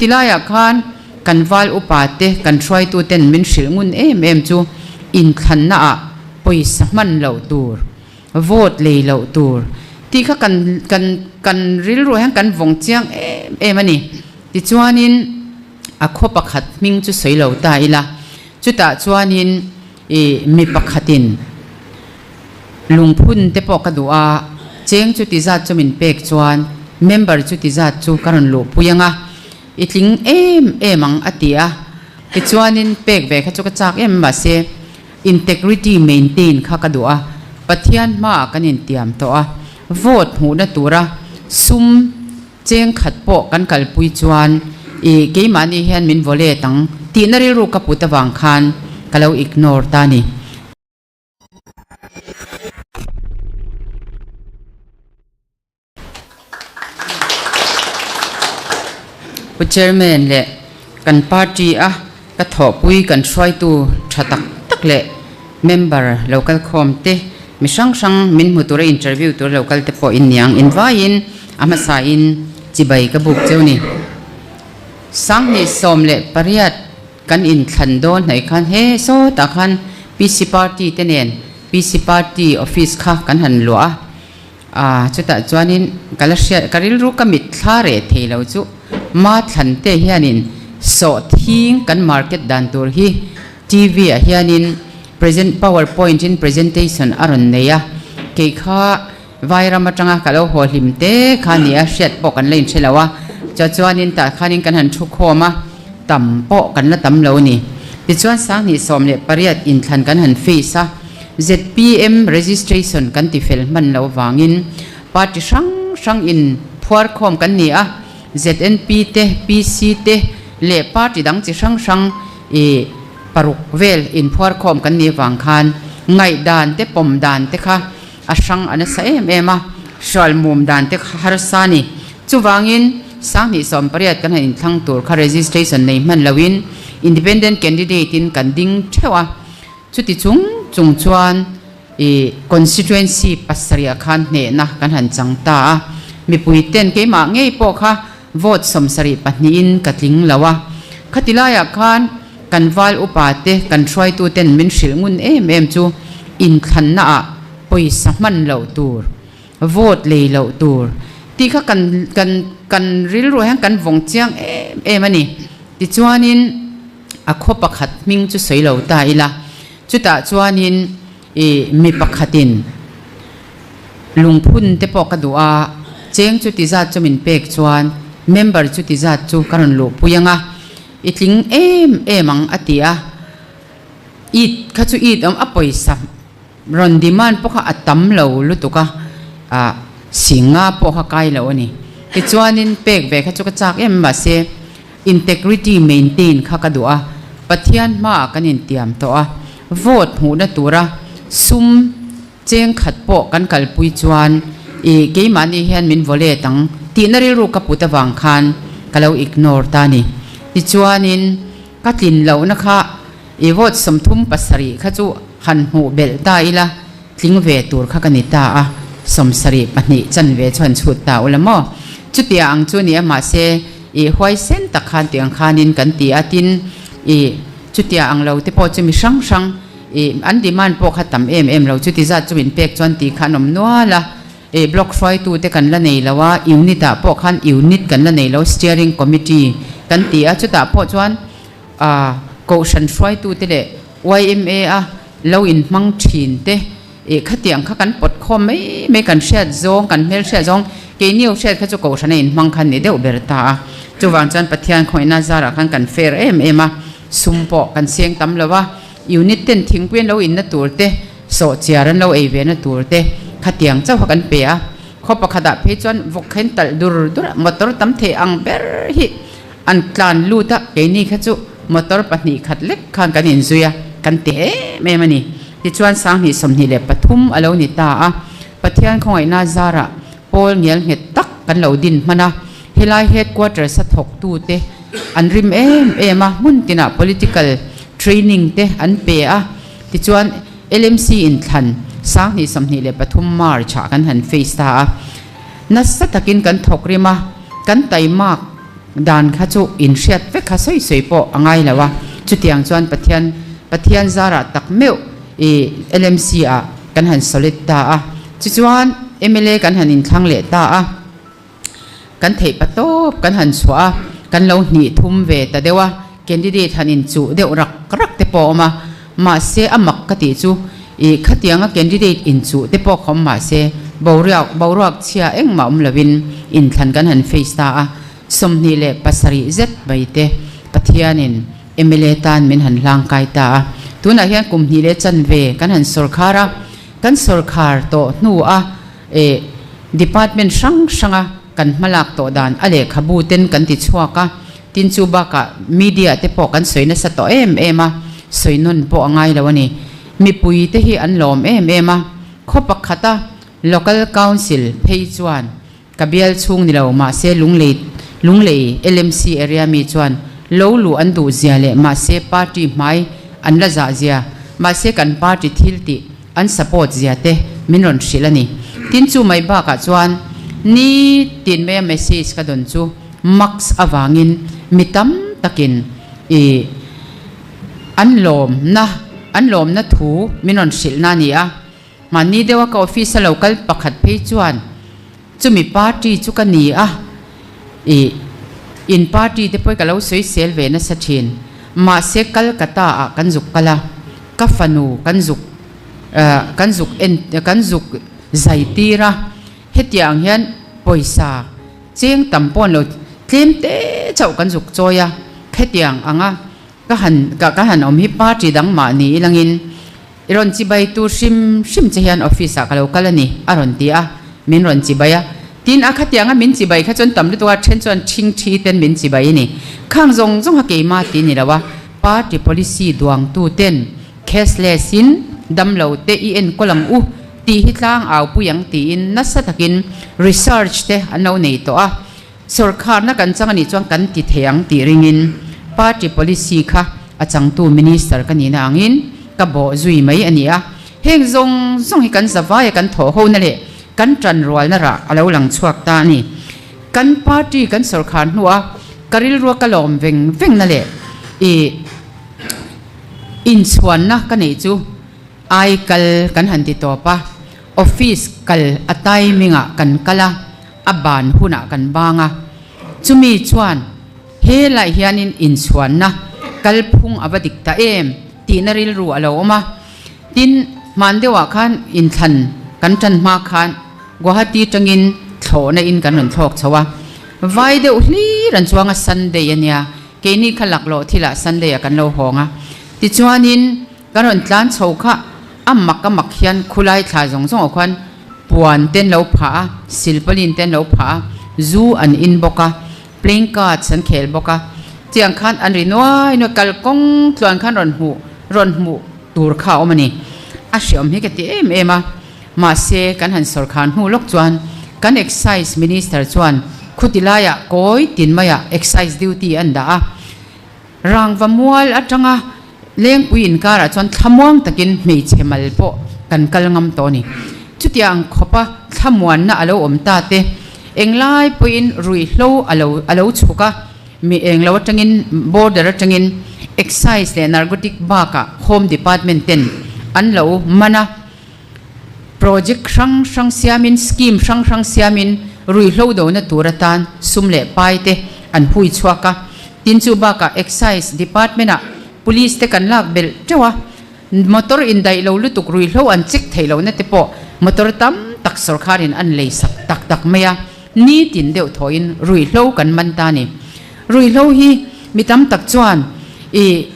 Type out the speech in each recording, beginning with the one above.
Khati laiah khan kan val upa te, kan hruaitu ten min hrilh ngun em em chu inthlannaah pawisa hman loh tur, vote lei loh tur tih kha kan kan kan rilruah hian kan vawng chiang em em a ni. Tichuanin a khaw pakhat hming chu sawi lo ta ila, chutah chuanin ih mi pakhatin lungphun te pawh ka duh a, cheng chuti zat chu min pek chuan member chuti zat chu ka rawn luhpui ang a, i tling em em ang a ti a. Tichuanin pek ve kha chu ka chak em mahse Integrity maintain kha ka duh a, Pathian hmaah kan intiam tawh a, vote hmuhna tura sum cheng khat pawh kan kalpui chuan i keimahni hian min vaw let ang tihna rilru ka put avang khan ka lo ignore ta a ni. Pu Chairman leh kan party a ka thawhpui kan hruaitu tha tak tak leh member lo kal khawm te mi hrang hrang min hmu tura interview tura lo kal te pawh in niang invaiin a hmasa in chibai ka buk cheu ni. 2018 kan inthlan dawn hnaih khan he sawtah khan PC party te nen PC party office kha kan han luah a. A, chutah chuanin ka la hriat, ka rilru ka mit thla reh thei lo chu ma thlan te hianin sawhthing kan market dan tur hi TV ah hianin present power point in presentation a rawn nei a, kei kha Vairam atanga ka lo haw hlim te kha ni a, hriat pawh kan la inhre lo a, chua chuanin tah khanin kan han thu khawm a, tam pawh kan la tam lo a ni. Tichuan 2018 inthlan kan han face a. Zpm registration kan ti fel hman loh vangin party hrang hrang in phuar khawm kan ni a, ZNP te, PC te leh party dang chi hrang hrang i paruk vel in phuar khawm kan nih vang khan ngaihdan te pawm dan te kha a hrang a nasa em em a, hrual mum dan te kha harsa a ni. Chuvangin 2018 kan han inthlang tur kha registration nei hman loin independent candidate in kan ding theuh a. Chuti chung chung chuan i constituency pasarih ah khan hnehna kan han chang ta a, mipui ten keimah ngei pawh kha vote 72 in ka tling lo a. Khati laiah khan kan val upa te kan hruaitu ten min hrilh ngun em em chu inthlanna ah pawisa hman loh tur, vote lei loh tur tih kha kan kan kan rilruah hian kan vawng chiang em em a ni. Tichuanin. A khaw pakhat hming chu sawi lo ta ila, chutah chuanin i mi pakhatin lungphun te pawh ka duh a, cheng chuti zat chu min pek chuan member chuti zat chu ka rawn luhpui ang a, i tling em em ang a ti a, it kha chu it awm a pawisa rawn demand pawh kha a tam lo lutuk a, ah singa pawh kha kai lo a ni. Tichuanin pek ve kha chu ka chak em mahse. Integrity maintain kha ka duh a, Pathian hmaah kan intiam tawh a, vote hmuhna tura sum cheng khat pawh kan kalpui chuan i keimahni hian min vaw let ang tihna rilru ka put avang khan ka lo ignore ta a ni. Tichuanin ka tlin lohna kha i vote 37 kha chu han hmuh belh ta ila tling ve tur kha ka ni ta a, 72 chanve chu han chhut ta ula maw? Chutia ang chu ni a, mahse i huaisen tak khan tih ang khanin kan ti a, tin i chutia ang lo te pawh chu mi hrang hrang i an demand pawh kha tam em em lo, chuti zat chu min pek chuan tih kha an awm nual a, i block hruaitu te kan la nei lo a, unit ah pawh khan unit kan la nei lo, steering committee kan ti a, chutah pawh chuan a kohhran hruaitu te leh yma a lo inhmang thin te ih khatiang kha kan pawt khawm mai mai kan hriat zawng kan hmel hriat zawng keini ho hriat kha chu kohhran a inhmang khan ni deuh ber ta a chuvang chuan Pathian khawihna zarah khan kan fair em em a sum pawh kan seng tam lo a unit ten thingpui an lo inna tur te sawhchiar an lo ei ve na tur te khatiang chauh kha kan pe a khaw pakhatah phei chuan vawk kha in talh dur dur a motor tam thei ang ber hi An tlan lut a, keini kha chu motor pahnih khat lek khan kan inzui a, kan ti em em a ni. Tichuan 2023 a lo ni ta a, Pathian khawngaihna zarah pawl ngial nghet tak kan lo din hman a, helai headquarters a thawktute an rim em em a, hmun tinah political training te an pe a, tichuan LMC inthlan 2023 March ah kan han face ta a, nasa takin kan thawk rim a, kan taimak. Dan kha chu in hriat vek kha sawi sawi pawh a ngai lo a, chutiang chuan Pathian Pathian zarah tak meuh i LMC ah kan han solid ta a, tichuan mla kan han inthlang leh ta a, kan theih pa tawp kan han chhuah a, kan lo hnih thum ve ta deuh a, candidate han inchuh deuh rak rak te pawh a awm a, mahse a mak ka tih chu i khatianga candidate inchuh te pawh kha awm mahse boruak boruak chhia engmah awm lovin inthlan kan han face ta a, 27 zet mai te Pathianin mla tan min han hlangkai ta a, tunah hian kum hnih leh chanve kan han sawrkhar a, kan sawrkhar tawh hnu a eh department hrang hranga kan hmalak tawh dan a lehkhabu ten kan ti chhuak a, tin chu bakah media te pawh kan sawi nasa tawh em em a, sawi nawn pawh a ngai lo a ni. Mipui te hi an lawm em em a, khaw pakhata local council phei chuan Ka bial chhung ni lo, mahse Lunglei Lunglei LMC area mi chuan lo luh an duh zia leh mahse party hmai an la zah zia, mahse kan party thil tih an support zia te min rawn hrilh a ni. Tin chu mai bakah chuan ni tin maia message ka dawn chu max avangin mi tam takin i an lawmna an lawmna thu min rawn hrilhna a ni a. Mahni deuha ka office a lo kal pakhat phei chuan chumi party chu ka ni a, ih in party te pawh hi ka lo sawi sel ve nasa thin. Mahse Calcutta ah kan zuk kal a, ka fanu kan zuk kan zuk en kan zuk zai tir a, hetiang hian pawisa cheng tam pawh an lo tlem te chauh kan zuk chawi a, hetiang anga ka han ka han awm hi party dang mahni ilangin I rawn chibai tur hrim hrim che hian office ah ka lo kal a ni, a rawn ti a, min rawn chibai a. Tin, a khatianga min chibai kha chuan tam lutuk a, then chuan ṭhing ṭhi ten min chibai a ni. Khang zawng zawng kha keimah ti ni lo a, party policy duangtu ten cashless in damlo te i enkawl ang u tih hi tlang au pui ang tiin nasa takin research te an lo nei tawh a. Sawrkharna kan chang a nih chuan kan ti thei ang tih ringin party policy kha a changtu minister ka nihna angin ka bawh zui mai a ni a. Heng zawng zawng hi kan zavaia kan thawh hona leh kan tanrualna rah a lo lang chhuak ta a ni. Kan party kan sawrkhar hnua ka rilrua ka lawm veng vengna leh ih inchhuanna ka neih chu ai kal kan han ti tawp a, office kal a timing ah kan kal a. A ban hunah kan bang a, chumi chuan he lai hianin inchhuanna kalphung a va dik ta em tihna rilru a lo awm a. Tin, hman deuhah khan inthlan kan tan hma khan Guwahati tangin thlawhna in kan rawn thlawk chho a, vai deuh hlir an chuang a, Sunday a nia, keini kha laklawh thilah Sunday ah kan lo hawng a, tichuanin Ka rawn tlan chho kha a mak a mak hian khulai thla zawng zawng ah khuan puan te an lo phah a, silpaulin te an lo phah a, zu an in bawk a, playing cards an khel bawk a, chiang khan an ri nuai nuai kalkawng tluan khan rawn hmuh rawn hmuh tur kha a awm a ni. A hreawm hi ka ti em em a, mahse kan han sawrkhar hnu lawk chuan kan excise minister chuan khuti laiah kawi tin maiah excise duty an dah a, Rangva mual atanga Lengpui inkarah chuan thlamuang takin hmeichhe mal pawh kan kal ngam tawh a ni. Chutiang khawpa thlamuanna a lo awm ta te, englai pawhin ruihhlo a lo a lo chhuk a, mi englo atangin border atangin excise leh narcotic bakah home department ten an lo man a, Project hrang hrang siamin, scheme hrang hrang siamin ruihhlo dona tur atan sum leh pai te an hui chhuak a. Tin chu bakah Excise Department ah Police te kan lak belh teuh a, motor indaih lo lutuk ruihhlo an check theih lohna te pawh motor tam tak sawrkharin an lei sak tak tak mai a, nitin deuh thawhin ruihhlo kan man ta a ni. Ruihhlo hi mi tam tak chuan ih.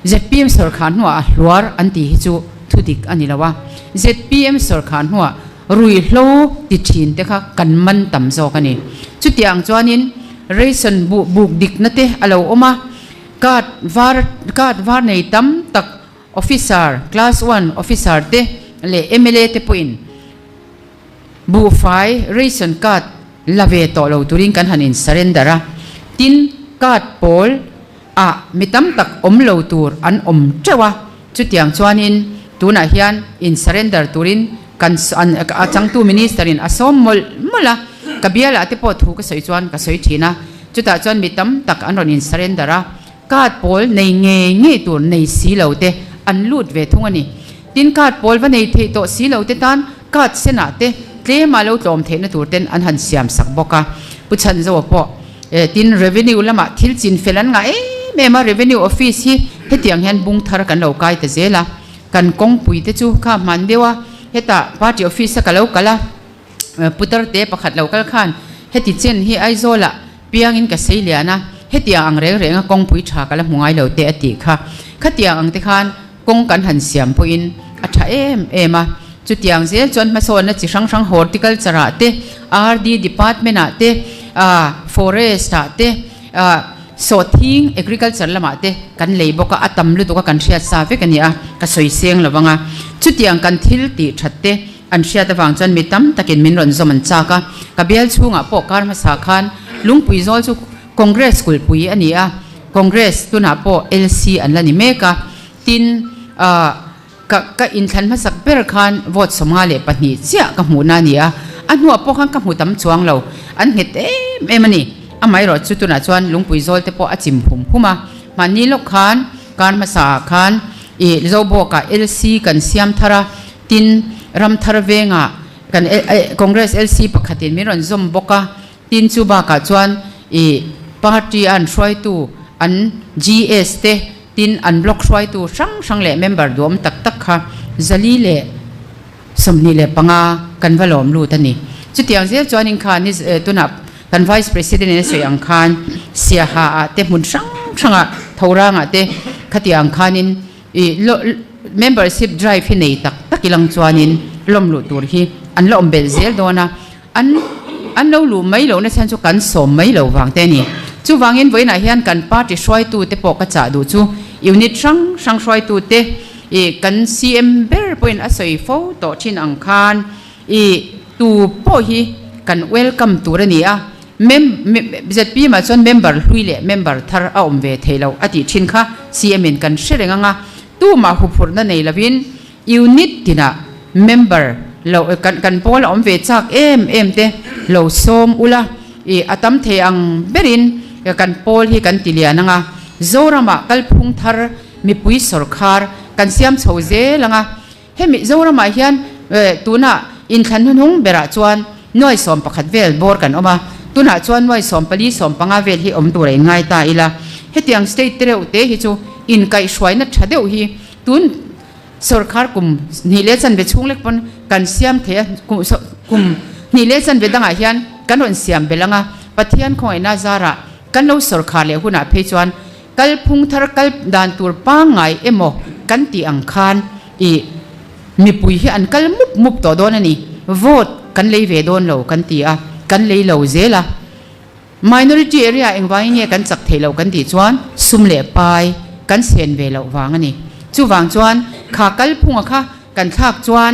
Zpm sawrkhar hnuah a hluar an tih hi chu thu dik a ni lo a, zpm sawrkhar hnuah ruihhlo ti thin te kha kan man tam zawk a ni. Chutiang chuanin ration buh buk dikna te a lo awm a, card var card var nei tam tak officer class one officer te leh mla te pawhin Buhfai ration card la ve tawh lo turin kan han in surrender a, tin card pawl ah mi tam tak awm lo tur an awm teuh a, chutiang chuanin tunah hian in surrender turin kan a changtu minister in a sawm mawlh mawlh a, ka bialah te pawh thu ka sawi chuan ka sawi thin a. Chutah chuan mi tam tak an rawn in surrender a, card pawl nei ngei ngei tur nei si lo te an lut ve thung a ni. Tin, card pawl va nei theih tawh si lo te tan card senah te tlema lo tlawm theihna tur ten an han siam sak bawk a. Pu Chhanzoa pawh tin revenue lamah thil chin fel an ngah em em a, revenue office hi hetiang hian bung thar kan lo kai ta zel a, kan kawngpui te chu kha hman deuh a, hetah party office a ka lo kal a. Putar te pakhat lo kal khan heti chen hi Aizawlah piangin ka sei lian a, hetiang ang reng renga kawngpui tha ka la hmu ngai lo te a tih kha. Khatiang ang te khan kawng kan han siam pawhin a tha em em a. Chutiang zel chuan hmasawnna chi hrang hrang horticulture ah te, RD department ah te, forest ah te, sawhthing agriculture lamah te kan lei bawk a, a tam lutuk a kan hriat sa vek a ni a, ka sawi seng lo vang a. Chutiang kan thil tih that te An hriat avang chuan mi tam takin min rawn zawm an chak a, ka bial chhungah pawh kar hmasa khan Lungpui zawl chu Congress kulhpui a ni a, Congress tunah pawh LC an la ni mek a, tin ah ka ka inthlan hmasak ber khan vote 52 chiah ka hmuhna a ni a, a hnuah pawh khan ka hmu tam chuang lo, an nghet em em a ni. Amaherawh chu tunah chuan Lungpui zawl te pawh a chim hum hum a, mahni lawk khan kar hmasa ah khan ih Zobawkah LC kan siam thar a, Tin, Ramthar vengah kan Congress LC pakhatin min rawn zawm bawk a, tin chu bakah chuan ih party a an hruaitu an GS te tin an block hruaitu hrang hrang leh member duhawm tak tak kha zali leh 25 kan va lawm lut a ni. Chutiang zel chuanin kha ni tunah kan Vice President in a sawi ang khan Siaha ah te hmun hrang hrangah Thorangah te khatiang khanin I membership drive hi nei tak tak ilang chuanin lawm luh tur hi an la awm belh zel dawn a, an an lo luh mai lohna chhan chu kan sawm mai lo vang te a ni. Chuvangin vawiinah hian kan party hruaitute pawh ka chah duh chu unit hrang hrang hruaitute i kan CM ber pawhin a sawi fo tawh thin ang khan i tu pawh hi kan welcome tur a ni a, Mem zpm ah chuan member hlui leh member thar a awm ve thei lo a tih thin kha CM in kan hre reng ang a, tumah huphurhna nei lovin unit tinah member lo kan kan pawl a awm ve chak em em te lo sawm ula i a tam thei ang berin kan pawl hi kan ti lian ang a, Zoramah kalphung thar mipui sawrkhar kan siam chho zel ang a. Hemi Zoramah hian tunah inthlan hnuhnung berah chuan nuai 11 vel bawr kan awm a, tunah chuan nuai 14, 15 vel hi awm tur a inngai ta ila. Hetiang state te reuh te hi chu inkaihhruaina tha deuh hi tun sawrkhar kum hnih leh chanve chhung lek pawn kan siam thei a, kum hnih leh chanve dangah hian kan rawn siam belh ang a, Pathian khawngaihna zarah kan lo sawrkhar leh hunah phei chuan Kalphung thar kal dan tur pangngai emaw kan tih ang khan i mipui hi an kal mup mup tawh dawn a ni. Vote kan lei ve dawn lo kan ti a, kan lei lo zel a. Minority area engvangin nge kan chak theih loh kan tih chuan sum leh pai kan sen ve loh vang a ni. Chuvang chuan kha kalphunga kha kan thlak chuan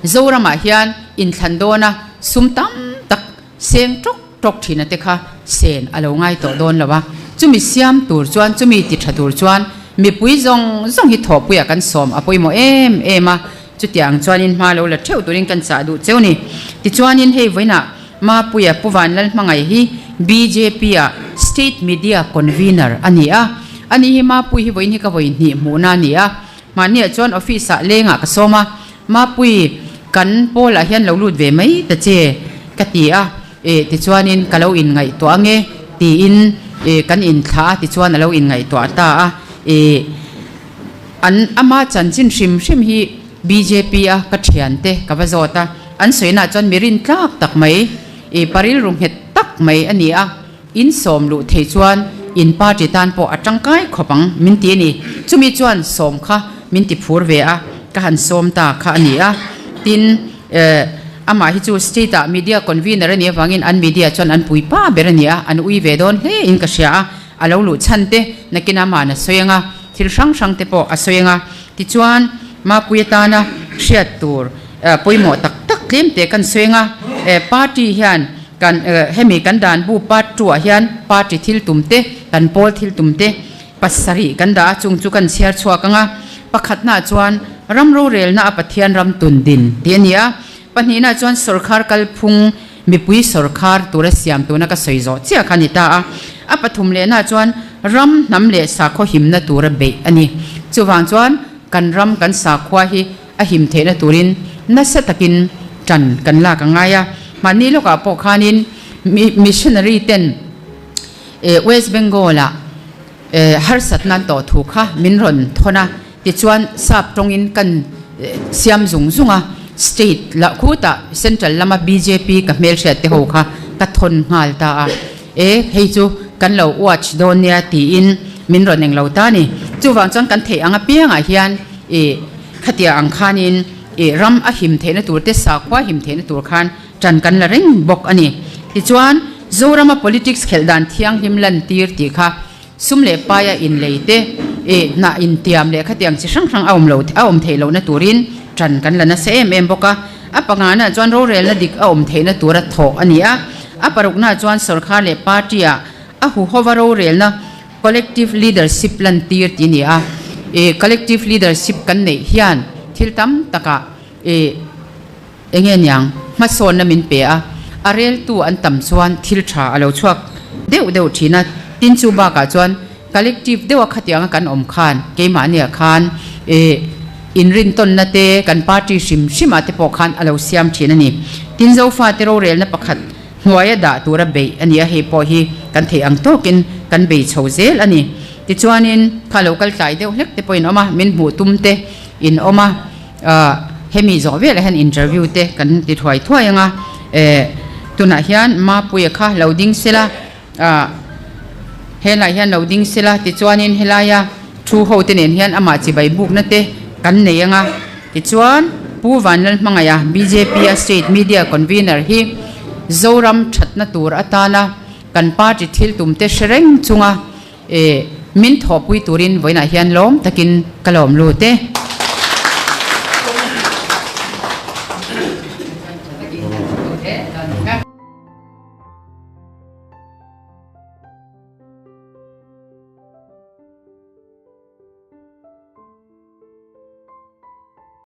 Zoramah hian inthlan dawna sum tam tak Seng tawk tawk thina te kha sen a lo ngai tawh dawn lo a, chumi siam tur chuan chumi ti tha tur chuan mipui zawng zawng hi thawhpuiah kan sawm a pawimawh em em a, chutiang chuanin hma lo la theuh turin kan chah duh cheu ni. Tichuanin hei vawiinah Mapuia Pu Vanlalhmangaih hi bjp ah State Media Convener a ni a, ani hi Mapui hi vawiin hi ka vawi hnih hmuhna a ni a, mahniah chuan office ah lengah ka sawm a, Mapui, kan Paul-ah hian lo lut ve mai ta che, ka ti a, eh tichuanin ka lo inngaihtuah ange tiin eh kan inthlah a, tichuan a lo inngaihtuah ta a, eh an ama chanchin hrim hrim hi bjp a ka thiante ka va zawt a, an sawinaah chuan mi rintlak tak mai, eh pa rilru nghet tak mai a ni a. In sawm luh thei chuan in party tan pawh a tangkai khawp ang min ti a ni. Chumi chuan sawm kha min ti phur ve a, ka han sawm ta kha a ni a. Tin, eh, amah hi chu state ah media convener a nih avangin an media chuan an pui pa ber a ni a, an ui ve dawn hle in ka hria a. A lo luh chhan te nakin ama'n a sawi ang a, thil hrang hrang te pawh a sawi ang a. Tichuan, Mapui atana hriat tur pawimawh tak tak tlem te kan sawi ang a, eh, party hian Kan hemi kan dan bu part two ah hian party thil tum te, kan pawl thil tum te pasarih kan dah a, chung chu kan chhiar chhuak ang a. Pakhatnaah chuan ram rorelna a Pathian ram tun din tih a ni a, pahnihnaah chuan sawrkhar kalphung mipui sawrkhar tura siam tuna ka sawi zawh chiah kha a ni ta a. A pathum lehna chuan ram hnam leh sakhaw himna tura beih a ni. Chuvang chuan kan ram kan sakhua hi a him theihna turin nasa takin tan kan lak a ngai a. Mahni lawkah pawh khanin missionary ten West Bengal ah harsatna an tawh thu kha min rawn thawn a. Tichuan sap tawngin kan siam zung zung a, state lah khutah central lama bjp ka hmelhriat te ho kha ka thawn nghal ta a, e hei chu kan lo watch dawn nia tiin min rawn englo ta a ni. Chuvang chuan kan theih ang apiangah hian ih khatia ang khanin ih ram a him theihna tur te sakhua him theihna tur khan tan kan la reng bawk a ni. Tichuan Zorama politics khelh dan thianghlim lantir tih kha Sum leh paia inlei te, ih hnah intiam leh khatiang chi hrang hrang a awm lo a awm theih lohna turin tan kan la nasa em em bawk a. A pangana chuan rorelna dik a awm theihna tura thawh a ni a. A parukna chuan sawrkhar leh party-ah a huhova rorelna collective leadership lantir tih a ni a. Ih collective leadership kan neih hian thil tam takah ih Enge niang, hmasawnna min pe a, a reltu an tam chuan thil tha a lo chhuak deuh deuh thin a, tin chu bakah chuan collective deuha khatianga kan awm khan keimahniah khan ih inrintawnna te kan party hrim hrimah te pawh khan a lo siam thin a ni. Tin Zofate rorelna pakhat hnuaia dah tura beih a ni a, hei pawh hi kan theih ang tawkin kan bei chho zel a ni. Tichuanin kha lo kal tlai deuh hlek te pawh in awm a, min hmuh tum te in awm a. Hemi zawh velah hian interview te kan ti thuai thuai ang a, tunah hian Mapuia kha lo ding sela, helaiah hian lo ding sela tichuanin helaia thu ho te nen hian amah chibai bukna te kan nei ang a, tichuan Pu Vanlalhmangaia bjp a state media convener hi Zoram thatna tur atana kan party thil tum te hre reng chunga E, min thawhpui turin vawiinah hian lawm takin ka lawm lut e.